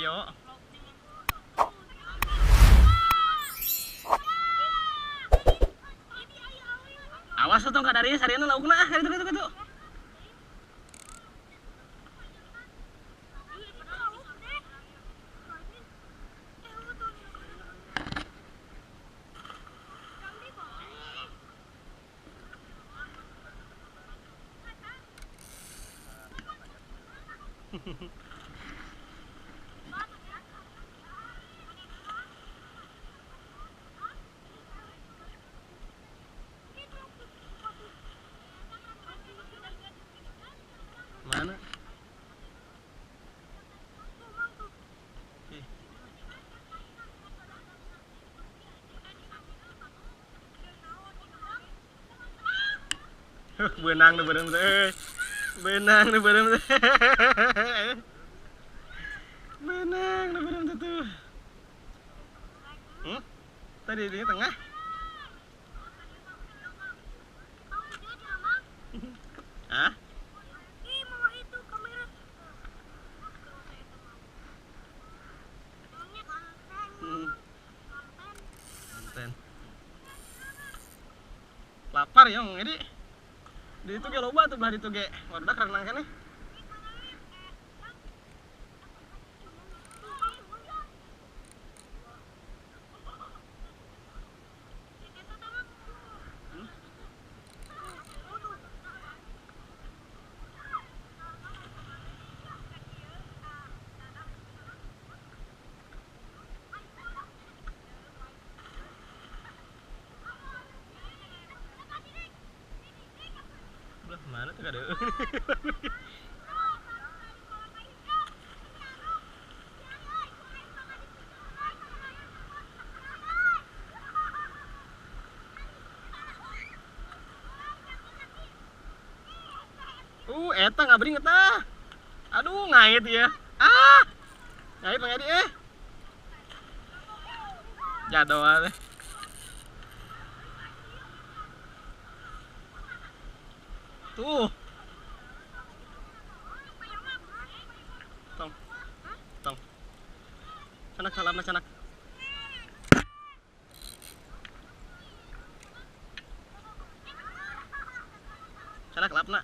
Video. Awas tuh tong kadarinya sariana laukna ah kitu kitu kitu. Mana? Benang tuh benang teh. Benang tuh benang teh. Benang tuh benang tuh. Tadi di tengah. Hah? Konten. Lapar ya, ini. Di itu ge loba tuh belah ditu ge. Barudak renang keneh. Mana tuh ada? Eta ngabring eta. Aduh, ngait ya. Ah. Ngait Bang Edi eh. Jadwal. Tuh. Tong. Tong. Canak salamna canak. Canak lapna.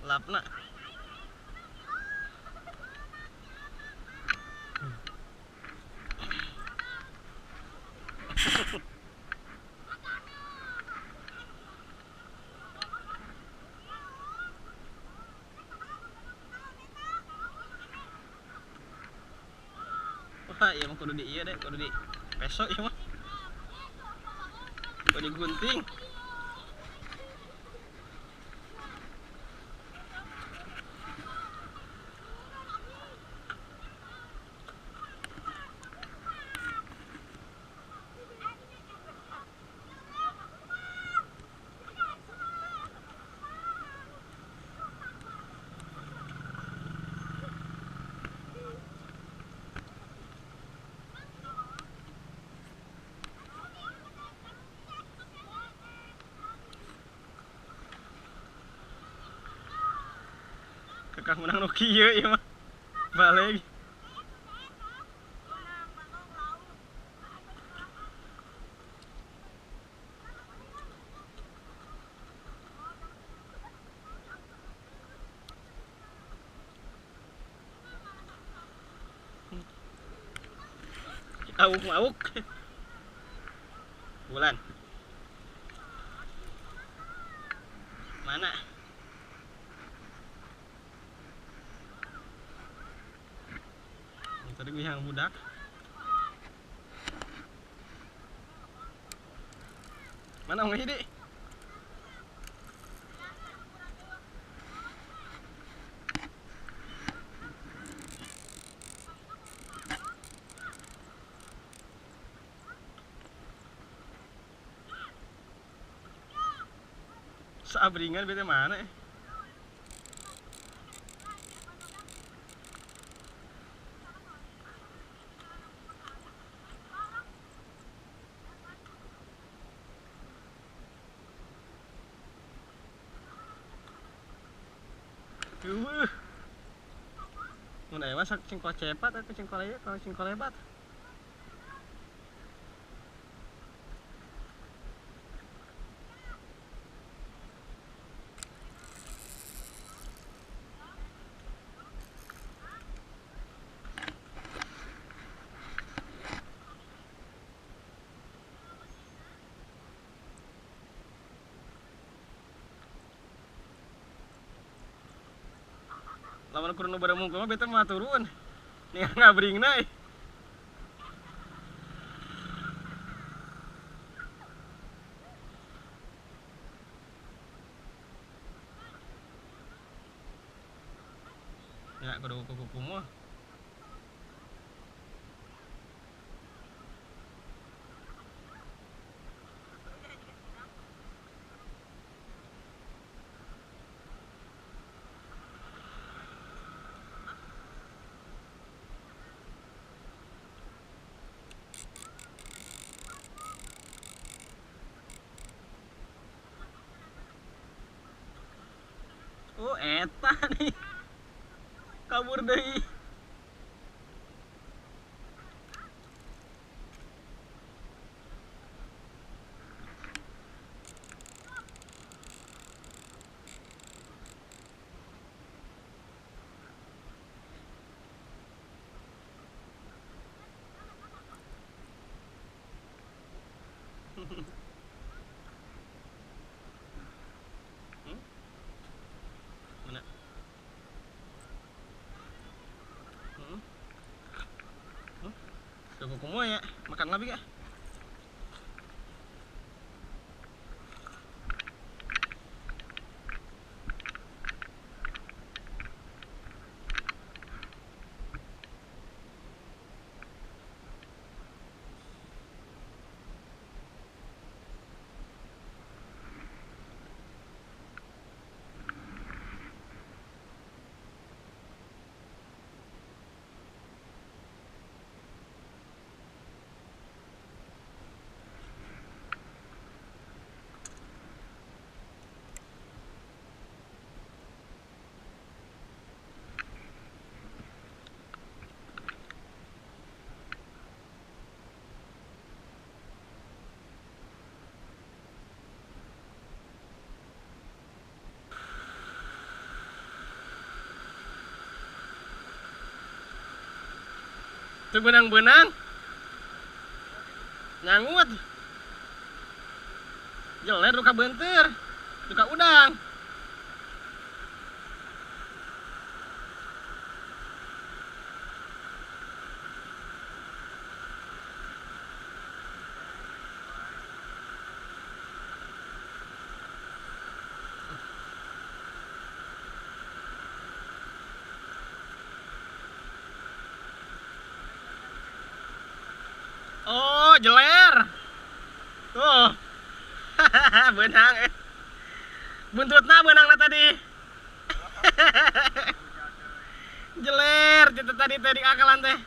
Lapna. Wah, iya mah kudu di iya deh, kudu di peso iya mah. Kudu digunting. Kakak menang nu kieu ieu mah. Balik. Auk auk. Bulan. Mana? Tadi gue yang budak. Mana Om Hidi? Saabringan bete mana? Mun aya Dewa sok cingkol cepat atau cingkol ieu kalau cingkol lebat. Lamun kur nu bareng mah beta mah turun. Nih ngabringna. Ya kudu kuku mah. Oh, eta nih. Kabur deui. Mana? Tuh kumu ya, makan lagi ya. Itu benang-benang nyangut jeler duka bentir duka udang. Oh, jeler. Tuh. Benang eh. Buntutna benangna tadi. Jeler itu tadi tadi akalan teh.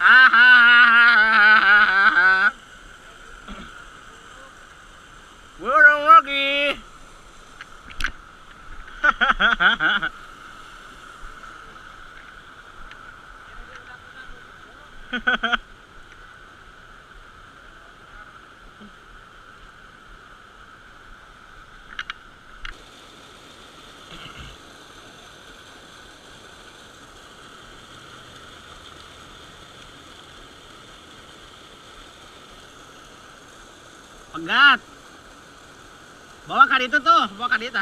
Hahaha. Burung lagi. Pegat. Bawa kali itu tuh, bawa kali itu.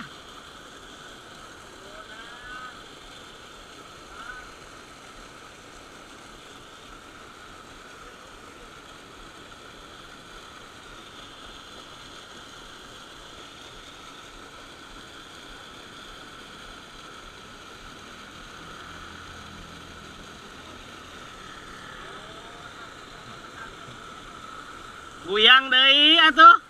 Guyang deui atuh.